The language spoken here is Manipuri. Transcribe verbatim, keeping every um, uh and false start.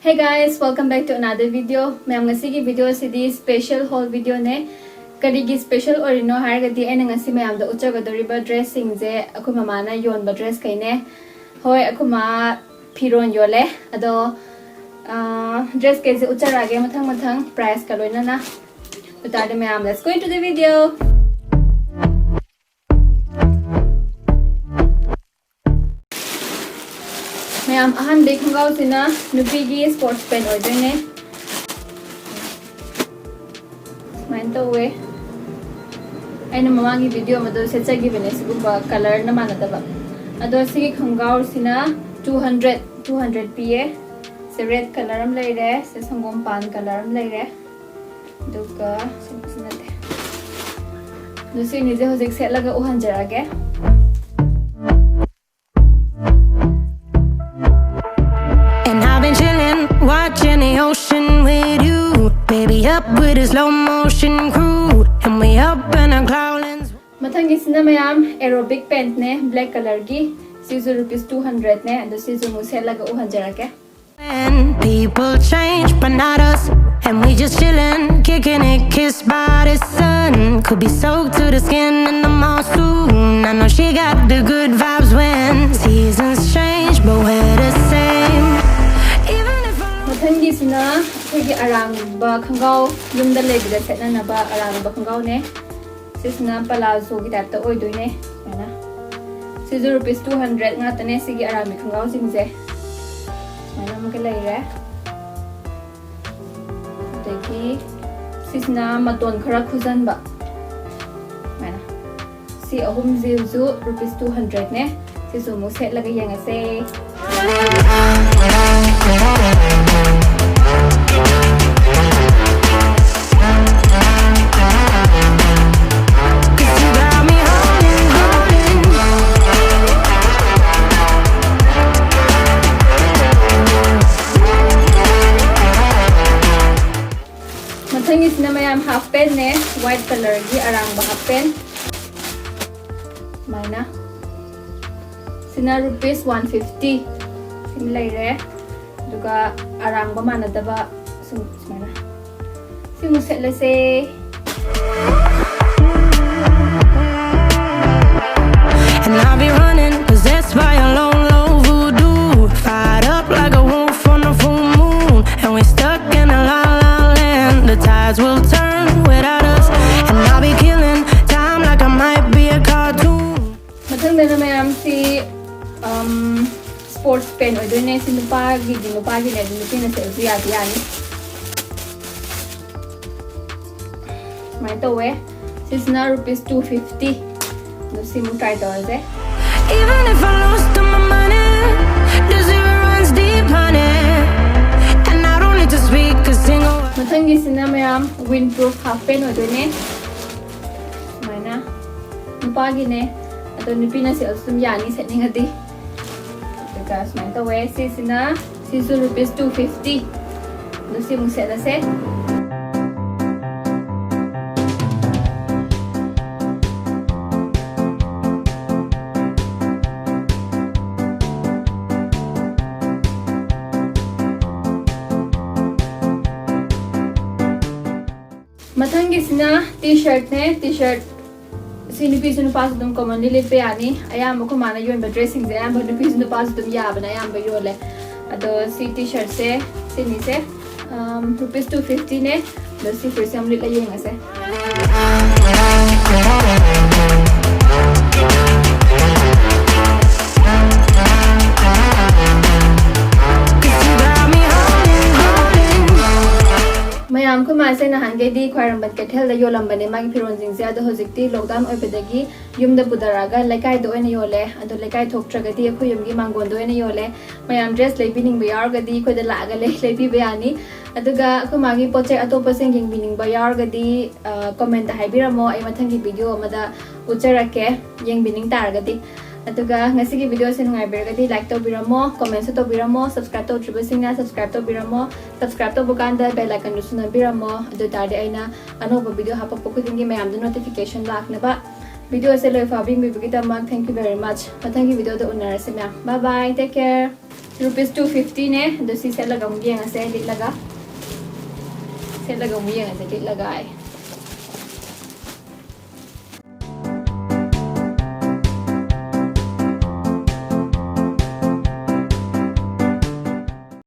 Hey guys, welcome back to another video. ꯃꯌꯥꯝ, ꯉꯁꯤꯒꯤ video ꯁꯤꯗꯤ special haul video ꯅꯦ꯫ ꯀꯔꯤꯒꯤ special ꯑꯣꯏꯔꯤꯅꯣ ꯍꯥꯏꯔꯒꯗꯤ, ꯑꯩꯅ ꯉꯁꯤ ꯃꯌꯥꯝꯗ ꯎꯠꯆꯒꯗꯧꯔꯤꯕ dress ꯁꯤꯡꯁꯦ ꯑꯩꯈꯣꯏ ꯃꯃꯥꯅ ꯌꯣꯟꯕ dress ꯈꯩꯅꯦ꯫ ꯍꯣꯏ, ꯑꯩꯈꯣꯏ ꯃꯥ ꯐꯤꯔꯣꯟ ꯌꯣꯜꯂꯦ꯫ ꯑꯗꯣ, ꯑꯥ, dress ꯈꯩꯁꯦ ꯎꯠꯆꯔꯛꯑꯒꯦ ꯃꯊꯪ ꯃꯊꯪ price ꯀ ꯂꯣꯏꯅꯅ꯫ ꯑꯗꯨ ꯇꯥꯔꯗꯤ ꯃꯌꯥꯝ, let's go into the video. ꯃꯌꯥꯝ, ꯑꯍꯥꯟꯕꯒꯤ ꯈꯣꯡꯒ꯭ꯔꯥꯎꯁꯤꯅ ꯅꯨꯄꯤꯒꯤ sports pant ꯑꯣꯏꯗꯣꯏꯅꯦ꯫ ꯁꯨꯃꯥꯏꯅ ꯇꯧꯋꯦ꯫ ꯑꯩꯅ ꯃꯃꯥꯡꯒꯤ video ꯑꯃꯗ ꯁꯦꯠꯆꯈꯤꯕꯅꯦ ꯁꯤꯒꯨꯝꯕ colour ꯅ ꯃꯥꯟꯅꯗꯕ꯫ ꯑꯗꯣ ꯁꯤꯒꯤ ꯈꯣꯡꯒ꯭ꯔꯥꯎꯁꯤꯅ two hundred, two hundred ꯄꯤꯌꯦ꯫ ꯁꯤ red colour ꯑꯃ ꯂꯩꯔꯦ, ꯁꯤ ꯁꯪꯒꯣꯝ ꯄꯥꯟ colour ꯑꯃ ꯂꯩꯔꯦ, ꯑꯗꯨꯒ ꯁꯤꯃꯁꯨ ꯅꯠꯇꯦ꯫ ꯑꯗꯨ ꯁꯤ ꯑꯅꯤꯁꯦ ꯍꯧꯖꯤꯛ ꯁꯦꯠꯂꯒ ꯎꯍꯟꯖꯔꯛꯑꯒꯦ꯫ And I've been chillin', watching the ocean with you. Baby, up with a slow motion crew. And we up in our cloudlands. ꯃꯊꯪꯒꯤꯁꯤꯅ ꯃꯌꯥꯝ aerobic pant ꯅꯦ, black colour ꯒꯤ꯫ ꯁꯤꯁꯨ rupees two hundred ꯅꯦ꯫ ꯑꯗꯣ ꯁꯤꯁꯨ ꯑꯃꯨꯛ ꯁꯦꯠꯂꯒ ꯎꯍꯟꯖꯔꯛꯀꯦ꯫ And people change, but not us. And we just chillin', kicking it, kissed by the sun. Could be soaked to the skin in the mall soon. I know she got the good vibes when seasons change, but we're the same. Even if I ꯃꯊꯪꯒꯤꯁꯤꯅ ꯑꯩꯈꯣꯏꯒꯤ ꯑꯔꯥꯡꯕ ꯈꯣꯡꯒ꯭ꯔꯥꯎ, ꯌꯨꯝꯗ ꯂꯩꯕꯗ ꯁꯦꯠꯅꯅꯕ ꯑꯔꯥꯡꯕ ꯈꯣꯡꯒ꯭ꯔꯥꯎꯅꯦ꯫ ꯁꯤꯁꯤꯅ palazzo ꯒꯤ type ꯇ ꯑꯣꯏꯗꯣꯏꯅꯦ꯫ ꯁꯨꯃꯥꯏꯅ, ꯁꯤꯁꯨ rupees two hundred ꯉꯥꯛꯇꯅꯦ ꯁꯤꯒꯤ ꯑꯔꯥꯡꯕꯤ ꯈꯣꯡꯒ꯭ꯔꯥꯎꯁꯤꯡꯁꯦ꯫ ꯁꯨꯃꯥꯏꯅ ꯑꯃꯒ ꯂꯩꯔꯦ꯫ ꯑꯗꯒꯤ ꯁꯤꯁꯤꯅ ꯃꯇꯣꯟ ꯈꯔ ꯈꯨꯖꯟꯕ꯫ ꯁꯨꯃꯥꯏꯅ, ꯁꯤ ꯑꯍꯨꯝꯁꯤꯁꯨ rupees two hundred ꯅꯦ꯫ ꯁꯤꯁꯨ ꯑꯃꯨꯛ ꯁꯦꯠꯂꯒ ꯌꯦꯡꯉꯁꯦ꯫ Cause you got me holding, holding. ꯃꯊꯪꯒꯤꯁꯤꯅ ꯃꯌꯥꯝ half pant ꯅꯦ, white colour ꯒꯤ ꯑꯔꯥꯡꯕ half pant꯫ ꯁꯨꯃꯥꯏꯅ꯫ ꯁꯤꯅ rupees one fifty꯫ ꯁꯤꯃ ꯂꯩꯔꯦ꯫ ꯑꯗꯨꯒ ꯑꯔꯥꯡꯕ ꯃꯥꯟꯅꯗꯕ ꯁꯨꯝ ꯁꯨꯃꯥꯏꯅ꯫ ꯁꯤꯃꯨꯛ ꯁꯦꯠꯂꯁꯦ꯫ And I'll be running, possessed by a low, low voodoo. Fired up like a wolf on a full moon. And we're stuck in a la la land. The tides will turn without us. And I'll be killing time like I might be a cartoon. ꯃꯊꯪꯗꯅ ꯃꯌꯥꯝꯁꯤ, ꯎꯝ, sports pant ꯑꯣꯏꯗꯣꯏꯅꯦ꯫ ꯁꯤ ꯅꯨꯄꯥꯒꯤꯗꯤ ꯅꯨꯄꯥꯒꯤꯅꯦ, ꯑꯗꯨ ꯅꯨꯄꯤꯅ ꯁꯦꯠꯂꯁꯨ ꯌꯥꯗꯤ ꯌꯥꯅꯤ꯫ ꯁꯨꯃꯥꯏꯅ ꯇꯧꯋꯦ꯫ ꯁꯤꯁꯤꯅ rupees two fifty꯫ ꯑꯗꯣ ꯁꯤꯃꯨꯛ try ꯇꯧꯔꯁꯦ꯫ Even if I lost all my money, the zero runs deep, honey. And I don't need to speak a single word. ꯃꯊꯪꯒꯤꯁꯤꯅ ꯃꯌꯥꯝ windproof half pant ꯑꯣꯏꯗꯣꯏꯅꯦ꯫ ꯁꯨꯃꯥꯏꯅ ꯅꯨꯄꯥꯒꯤꯅꯦ, ꯑꯗꯣ ꯅꯨꯄꯤꯅ ꯁꯦꯠꯂꯁꯨ ꯑꯗꯨꯝ ꯌꯥꯅꯤ ꯁꯦꯠꯅꯤꯡꯉꯗꯤ꯫ ꯑꯗꯨꯒ ꯁꯨꯃꯥꯏꯅ ꯇꯧꯋꯦ꯫ ꯁꯤꯁꯤꯅ, ꯁꯤꯁꯨ rupees two fifty꯫ ꯑꯗꯣ ꯁꯤꯃꯨꯛ ꯁꯦꯠꯂꯁꯦ꯫ ꯃꯊꯪꯒꯤꯁꯤꯅ T-shirtꯅꯦ꯫ T-shirt ꯁꯤ ꯅꯨꯄꯤꯁꯨ ꯅꯨꯄꯥꯁꯨ ꯑꯗꯨꯝ commonly ꯂꯤꯠꯄ ꯌꯥꯅꯤ꯫ ꯑꯌꯥꯝꯕ ꯑꯩꯈꯣꯏ ꯃꯥꯅ ꯌꯣꯟꯕ dressꯁꯤꯡꯁꯦ ꯑꯌꯥꯝꯕ ꯅꯨꯄꯤꯁꯨ ꯅꯨꯄꯥꯁꯨ ꯑꯗꯨꯝ ꯌꯥꯕꯅ ꯑꯌꯥꯝꯕ ꯌꯣꯜꯂꯦ꯫ ꯑꯗꯣ ꯁꯤ T-shirtꯁꯦ, ꯁꯤꯅꯤꯁꯦ, ꯎꯝ, rupees two fiftyꯅꯦ꯫ ꯑꯗꯣ ꯁꯤ ꯐꯨꯔꯤꯠꯁꯦ ꯑꯃꯨꯛ ꯂꯤꯠꯂ ꯌꯦꯡꯉꯁꯦ꯫ ꯃꯌꯥꯝ, ꯑꯩꯈꯣꯏ ꯃꯥꯁꯦ ꯅꯍꯥꯟꯈꯩꯗꯤ ꯈ꯭ꯋꯥꯏꯔꯝꯕꯟ ꯀꯩꯊꯦꯜꯗ ꯌꯣꯜꯂꯝꯕꯅꯦ ꯃꯥꯒꯤ ꯐꯤꯔꯣꯜꯁꯤꯡꯁꯦ꯫ ꯑꯗꯣ ꯍꯧꯖꯤꯛꯇꯤ lockdown ꯑꯣꯏꯕꯗꯒꯤ ꯌꯨꯝꯗ ꯄꯨꯊꯔꯛꯑꯒ ꯂꯩꯀꯥꯏꯗ ꯑꯣꯏꯅ ꯌꯣꯜꯂꯦ꯫ ꯑꯗꯣ ꯂꯩꯀꯥꯏ ꯊꯣꯛꯇ꯭ꯔꯒꯗꯤ ꯑꯩꯈꯣꯏ ꯌꯨꯝꯒꯤ ꯃꯥꯡꯒꯣꯟꯗ ꯑꯣꯏꯅ ꯌꯣꯜꯂꯦ꯫ ꯃꯌꯥꯝ dress ꯂꯩꯕꯤꯅꯤꯡꯕ ꯌꯥꯎꯔꯒꯗꯤ ꯑꯩꯈꯣꯏꯗ ꯂꯥꯛꯑꯒ ꯂꯩ-, ꯂꯩꯕꯤꯕ ꯌꯥꯅꯤ꯫ ꯑꯗꯨꯒ ꯑꯩꯈꯣꯏ ꯃꯥꯒꯤ ꯄꯣꯠ ꯆꯩ ꯑꯇꯣꯞꯄꯁꯤꯡ ꯌꯦꯡꯕꯤꯅꯤꯡꯕ ꯌꯥꯎꯔꯒꯗꯤ, ꯑ, commentꯇ ꯍꯥꯏꯕꯤꯔꯝꯃꯣ, ꯑꯩ ꯃꯊꯪꯒꯤ video ꯑꯃꯗ ꯎꯠꯆꯔꯛꯀꯦ, ꯌꯦꯡꯕꯤꯅꯤꯡ ꯇꯥꯔꯒꯗꯤ꯫ ꯑꯗꯨꯒ ꯉꯁꯤꯒꯤ videoꯁꯦ ꯅꯨꯡꯉꯥꯏꯕꯤꯔꯒꯗꯤ like ꯇꯧꯕꯤꯔꯝꯃꯣ, commentꯁꯨ ꯇꯧꯕꯤꯔꯝꯃꯣ, subscribe ꯇꯧꯗ꯭ꯔꯤꯕꯁꯤꯡꯅ subscribe ꯇꯧꯕꯤꯔꯝꯃꯣ, subscribe ꯇꯧꯕ ꯀꯥꯟꯗ bell iconꯗꯨꯁꯨ ꯅꯝꯕꯤꯔꯝꯃꯣ꯫ ꯑꯗꯨ ꯑꯣꯏ ꯇꯥꯔꯗꯤ ꯑꯩꯅ ꯑꯅꯧꯕ video ꯍꯥꯞꯄꯛꯄ ꯈꯨꯗꯤꯡꯒꯤ ꯃꯌꯥꯝꯗ notification ꯂꯥꯛꯅꯕ꯫ Videoꯁꯦ ꯂꯣꯏꯐꯥꯎꯕ ꯌꯦꯡꯕꯤꯕꯒꯤꯗꯃꯛ thank you very much꯫ ꯃꯊꯪꯒꯤ videoꯗ ꯎꯅꯔꯁꯤ ꯃꯌꯥꯝ꯫ Bye bye, take care꯫ Rupees two fiftyꯅꯦ꯫ ꯑꯗꯣ ꯁꯤ ꯁꯦꯠꯂꯒ ꯑꯃꯨꯛ ꯌꯦꯡꯉꯁꯦ, ꯂꯤꯠꯂꯒ꯫ ꯁꯦꯠꯂꯒ ꯑꯃꯨꯛ ꯌꯦꯡꯉꯁꯦ, ꯂꯤꯠꯂꯒ ꯑꯩ꯫